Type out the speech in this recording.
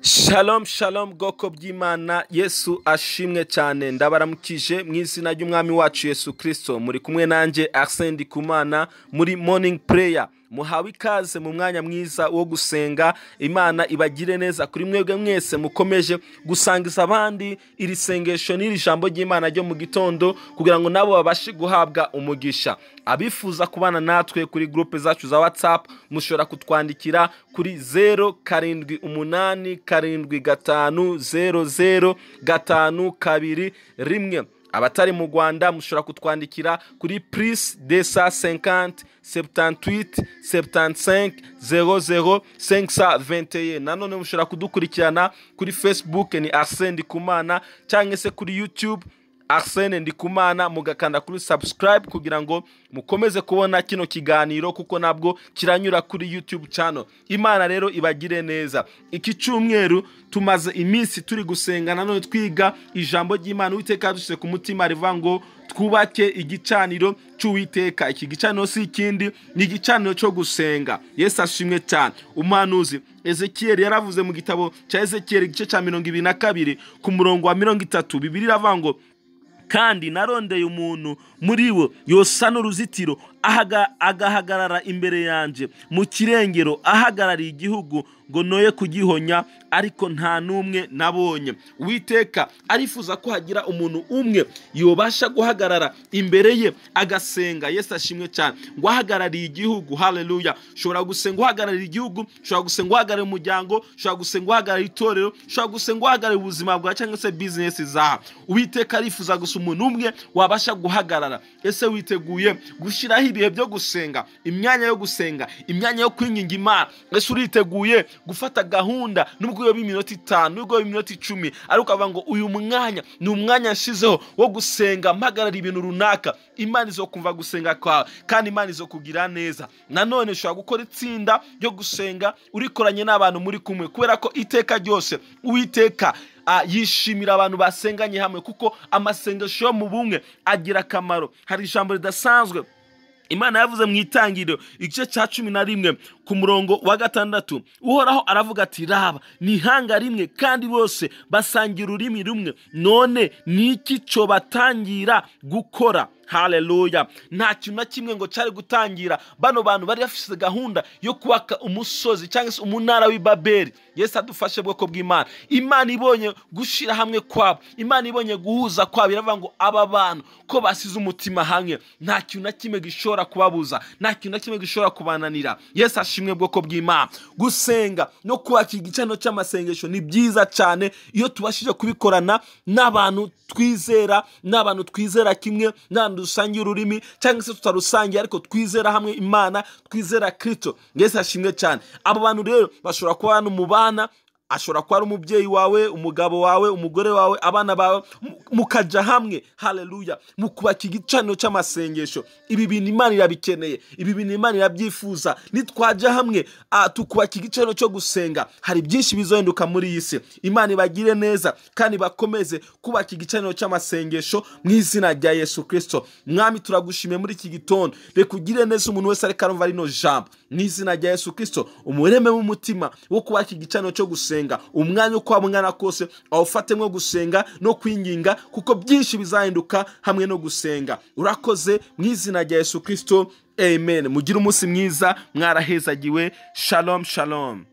Shalom shalom, bwoko bw'Imana, Yesu ashimwe cyane. Ndabaramukije mu izina ry'Umwami wacu Yesu Kristo. Muri kumwe nanjye Arsene Ndikumana muri Morning Prayer. Muhawe ikaze mu mwanya mwiza wo gusenga. Imana ibagire neza kuri mwebwe mwese mukomeje gusangiza abandi iri sengesho n'iri jambo ry'Imana ryo mu gitondo, kugira ngo nabo babashe guhabwa umugisha. Abifuza kubana natwe kuri groupe zacu za WhatsApp, mushobora kutwandikira kuri 0787500521. Abatari mu Rwanda mushobora kutwandikira kuri +250 78 75 00 521. Nanone mushobora kudukurikirana kuri Facebook, ni Arsene Ndikumana, cyangwa se kuri YouTube, Arsene Ndikumana, mugakanda kuri subscribe kugira ngo mukomeze kubona kino kiganiro, kuko nabwo kiranyura kuri YouTube channel. Imana rero ibagire neza. Iki cyumweru tumaze iminsi turi gusenga, nanone twiga ijambo ry'Imana Uwiteka yadushyize ku mutima rivuga ngo twubake igicaniro cy'Uwiteka. Iki gicaniro si ikindi, ni igicaniro cyo gusenga. Yesu ashimwe cyane. Umuhanuzi Ezekiel yaravuze mu gitabo cya Ezekiel, igice cya 22, ku murongo wa 30, Bibiliya iravuga ngo: "Kandi narondeye umuntu muri bo yosa n'uruzitiro, agahagarara imbere yanjye mu kirengero, ahagarariye igihugu, ngo noye kugihonya, ariko nta n'umwe nabonye." Uwiteka arifuza ko hagira umuntu umwe yobasha guhagarara imbere ye agasenga. Yesu ashimwe cyane. Ngo ahagarariye igihugu. Haleluya! Ushobora gusenga uhagarariye igihugu, ushobora gusenga uhagarariye umuryango, ushobora gusenga uhagarariye itorero, ushobora gusenga uhagarariye ubuzima bwawe cyangwa se bizinesi zawe. Uwiteka arifuza gusa umuntu umwe wabasha guhagarara. Ese witeguye gushyiraho ibihe byo gusenga, imyanya yo gusenga, imyanya yo kwinginga Imana? Ese uriteguye gufata gahunda, nubwo yoba iminota 5, nubwo yoba iminota 10, ariko ukavuga ngo uyu mwanya ni umwanya nshizeho wo gusenga mpagarara ibintu runaka? Imana izo kumva gusenga kwawe kandi Imana izo kugira neza. Nanone ushobora gukora itsinda ryo gusenga urikoranye n'abantu muri kumwe, kubera ko iteka ryose Uwiteka yishimira abantu basenganye hamwe, kuko amasengesho yo mu bumwe agira akamaro. Hari ijambo ridasanzwe Imana yavuze mu Itangiriro, igice cya 11, ku murongo wa 6. Uhoraho aravuga ati: "Raba, ni ihanga rimwe kandi bose basangira ururimi rumwe. None ni iki cyo batangira gukora?" Haleluya! Nta kintu na kimwe ngo cyari gutangira bano bantu bari bafite gahunda yo kubaka umusozi cyangwa se umunara w'i Babeli. Yesu adufashe, bwoko bw'Imana. Imana ibonye gushyira hamwe kwabo, Imana ibonye guhuza kwabo, iravuga ngo aba bantu ko basize umutima hamwe, nta kintu na kimwe gishobora kubabuza, nta kintu na kimwe gishobora kubananira. Yesu ashimwe, bwoko bw'Imana. Gusenga no kubaka igicaniro cy'amasengesho ni byiza cyane iyo tubashije kubikorana n'abantu twizera, n'abantu twizera kimwe, n'abantu dusangiye ururimi cyangwa se tutarusangiye, ariko twizera hamwe Imana, twizera Kristo. Yesu ashimwe cyane. Abo bantu rero bashobora kuba hano mubana, ashobora kuba ari umubyeyi wawe, umugabo wawe, umugore wawe, abana bawe, mukajya hamwe, haleluya, mukubaka igicaniro cy'amasengesho. Ibi bintu Imana irabikeneye, ibi bintu Imana irabyifuza. Nitwajya hamwe tukubaka igicaniro cyo gusenga, hari byinshi bizohinduka muri iyi si. Imana ibagire neza kandi bakomeze kubaka igicaniro cy'amasengesho mu izina rya Yesu Kristo. Mwami, turagushimiye muri iki gitondo. Reka ugire neza umuntu wese ariko arumva rino jambo mu izina rya Yesu Kristo, umureme w'umutima wo kubaka igicaniro cyo gusenga. Umwanya uko waba ungana kose awufatemo gusenga no kwinginga, kuko byinshi bizahinduka hamwe no gusenga. Urakoze mu izina rya Yesu Kristo, amen. Mugire umunsi mwiza, mwarahezagiwe. Shalom shalom.